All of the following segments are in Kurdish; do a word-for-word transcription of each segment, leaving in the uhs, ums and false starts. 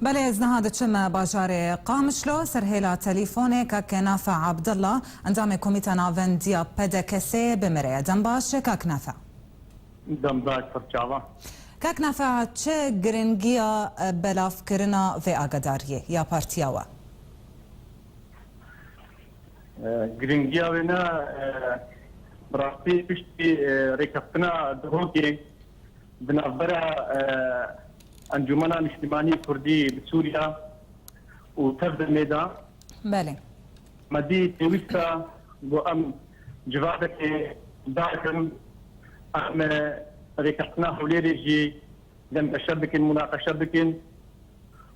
Belê, ez niha diçim bajarê Qamişlo, serhêla telîfonê kak Nafe Abdullah, endamê Komîta Navendiya P D K S'ê bi me re ye. Dem baş, kak Nafe. Dem baş, pir çawa. Kak Nafe, çi giringiya, e, belavkirina vê agadariyê ya partiya we? E, giringiya wê ne, e, bi rastî piştî, e, rêkeftina Duhokê di navbera, e, Encûmena Niştimanî Kurdî bi Sûriya û tev demê de Belê. me dî pêwîst e ku em civatekê darxin, em, e, rêkeftina Hewlêrê jî demgeşe bikin, munaqeşe bikin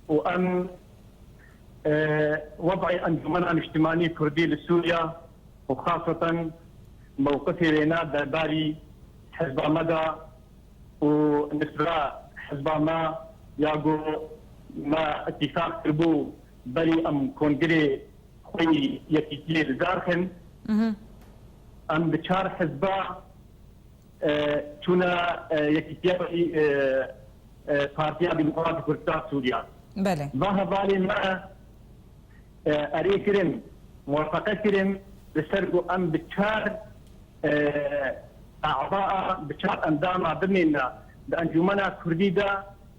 û em, e, wed'ê Encûmena Niştimanî Kurdî li Sûriya û xaseten mewqifê wêne derbarî hizba me de û nisba hizba me ya ku me îtîfaq kiribû berî em kongirê xwe yî yekîtiyê li dar xin. Mhm. Em bi çar hizba e, çûne, e, yekîtiya, e, e, Partiya Demokratîk Kurdistan Sûriya. Belê. Va hevalê me, e, erê kirin, muwefeqe kirin, li ser ku em bi çar, e, a'da, bi çar endama bimîne di Encûmena Kurdî de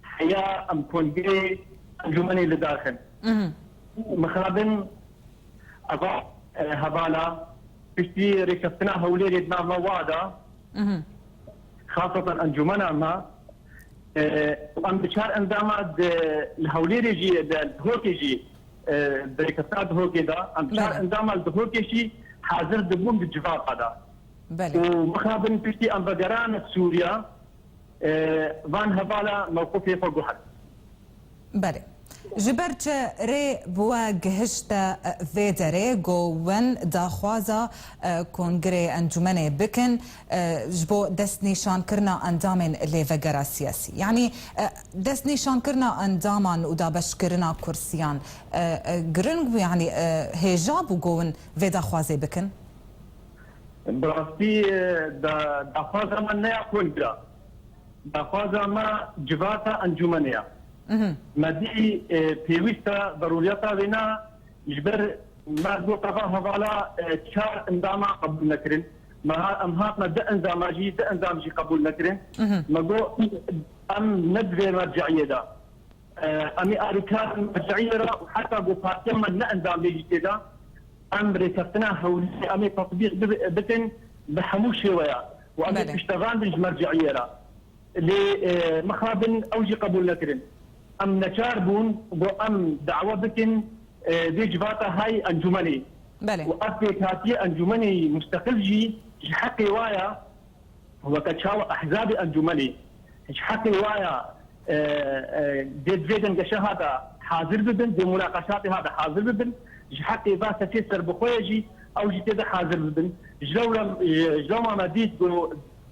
heya em kongirê encûmenê li dar xin. Mhm. Mixabin Eva, e, hevala piştî rêkeftina Hewlêrê di nava wa de, Mhm. xaseten encûmena me, e, em bi çar endama di, li Hewlêrê jî, di Dihokê jî, e, di rêkeftina Dihokê de, em bi çar Belê. endama li Dihokê jî hazir dibûn di civata de. Belê. Û mixabin piştî em vegerane Sûriya, e, van hevala mewqifê xwe guhert. Belê. Ji ber çi rê bi we gihişte, e, vê derê ku win daxwaza, e, kongirê encûmenê bikin, e, ji bo destnîşankirina endamên lêvegera siyasî? Yanî, e, destnîşankirina endaman û dabeşkirina kursiyan, e, e, giring bû, yanî, e, hêja bû ku win vê daxwazê bikin? Bi rastî, e, da-, daxwaza me ne ya kongra. Daxwaza me civata encûmenê ya. Mhm. Me dî, e, pêwîst e, zerûriyeta wê ne, ji ber me got, eva hevala, e, çar endama qebûl nekirin. Me ha-, em hatme du endama jî, du endam jî qebûl nekirin. Mhm. Me got, em ne di vê merceiyê de. E, em ê alîkar merceiyê re û heta ku partiya me ne endam bê jî tê de, em rêkeftina Hewlêrê em ê tetbîq bi-, bikin bi hemû şêweya û em ê Belê. piştevandin ji merceiyê re. Lê, e, mixabin ew jî qebûl nekirin. Em neçar bûn ku em dawa bikin, e, vê civata hay encûmenê. Belê. Û ev pêkhatiyê encûmenê musteqil jî ji heqê wa ya, weke çawa ehzabê encûmenê ji heqê wa ya, e, e, dê di vê demgeşeha de hazir bibin, dê munaqeşatê ha de hazir bibin, ji heqê va sesê serbixwe ye jî ew jî tê de hazir bibin. Ji lewra, e, ji lewma me dît ku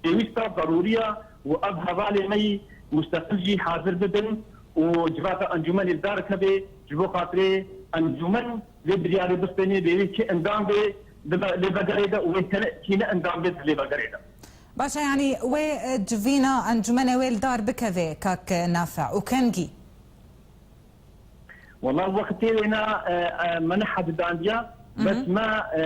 pêwîst e, zerûrî ye û ev hevalê me yî musteqil jî hazir bibin û civata encûmenê li dar keve ji bo xatirê encûmen vê biryarê bistênê, bê wê kî endam bê di ve-, lêvegerê de û wê kene-, kî ne endam bê di lêvegerê de. Baş e, yanî wê, e, civîna encûmenê wê li dar bikeve, kak Nafe, û kengî? Wela wextê wê ne, e, e, me nehedidandiya, Mhm. bes me, e,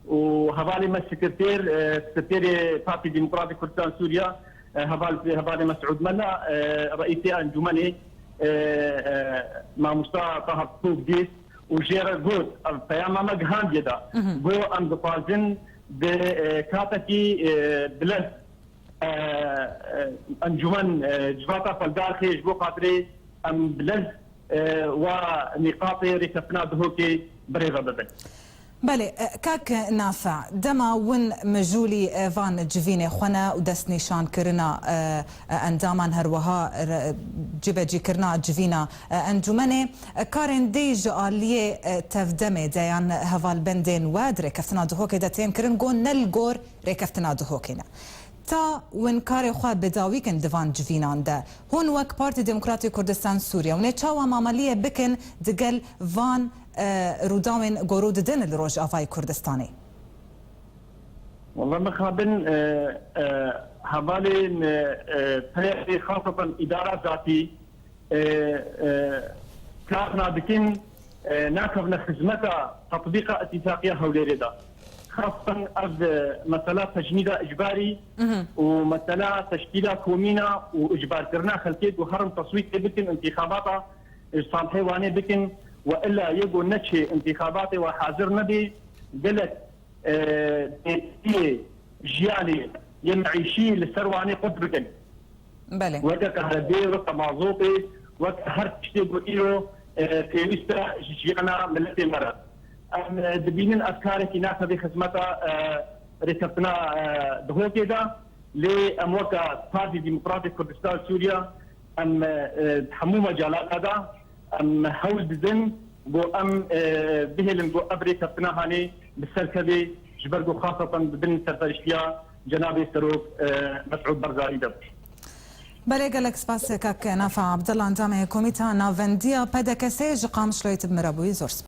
û hevalê me sekreter, e, sekreterê Partî Demokratîk Kurdistan Sûriya, e, heval-, hevalê Mesûd Mela, e, reîsê encûmenê, e, e, mamosta Taha Kûk dît û jê re got, ev peyama me gihandiye da. Mhm. Got, em dixwazin di, e, katekî, e, bilez, e, e, encûmen, e, civata xwe li dar xê ji bo xatirê em bilez, e, wa nîqatê rêkeftina Dihokê birêve bibin. Belê, e, kak Nafe, dema win mijûlî, e, van civînê xwe ne û destnîşankirina, e, e, endaman, her wiha re-, cibecîkirina civîna, e, encûmenê, e, karên dî ji aliyê, e, tevdemê de yan hevalbendên we di rêkeftina Dihokê de tên kirin, got ne li gor rêkeftina Dihokê ne. Ta win karê xwe bi dawî kin di van civînan de, hûn wek Partî Demokratî Kurdistan Sûriye, hûn ê çawa mameliyê bikin digel van, e, rûdawên ku rû didin li Rojavayê Kurdistanê? Wela mixabin, e, e, hevalên, e, e, P Y D'ê, xaseten îdara zatî, e, e, karna dikin, e, nakevne xizmeta tetbîqa îtîfaqiya Hewlêrê de. Xastan ev, e, mesela tecnîda îcbarî û mesela teşkîla komîna û îcbarkirina xelkê ku herin teswîtê bikin, întîxabata ji Salihê Wanê bikin, we illa yê ku neçê întîxabatê we hazir nebê, gelek, e, têkiliyê jiyanê yê meîşî li ser Wanê qut bikin. Belê. Weke kahrebê, weke mazotê, weke her tiştê ku îro, e, pêwîst e ji jiyana miletê me re. Em, e, dibînin ev karekî nakevê xizmeta, e, rêkeftina, e, Dihokê de. Lê em weke Partî Demokratê Kurdistan Sûriya, em, e, e, di hemû mecalata de em hewl didin ku em, e, bihêlin ku ev rêkeftina hanê bi ser kevê, ji ber ku xasatan bi bin serperiştiya Cenabê Serok, e, Mesûd Barzanî de. Belê, gelek spas kak Nafa Abdullah, endamê Komîta Navendiya P D K S'ê ji Qamişloyê tu bi me re bûyî, zor spas.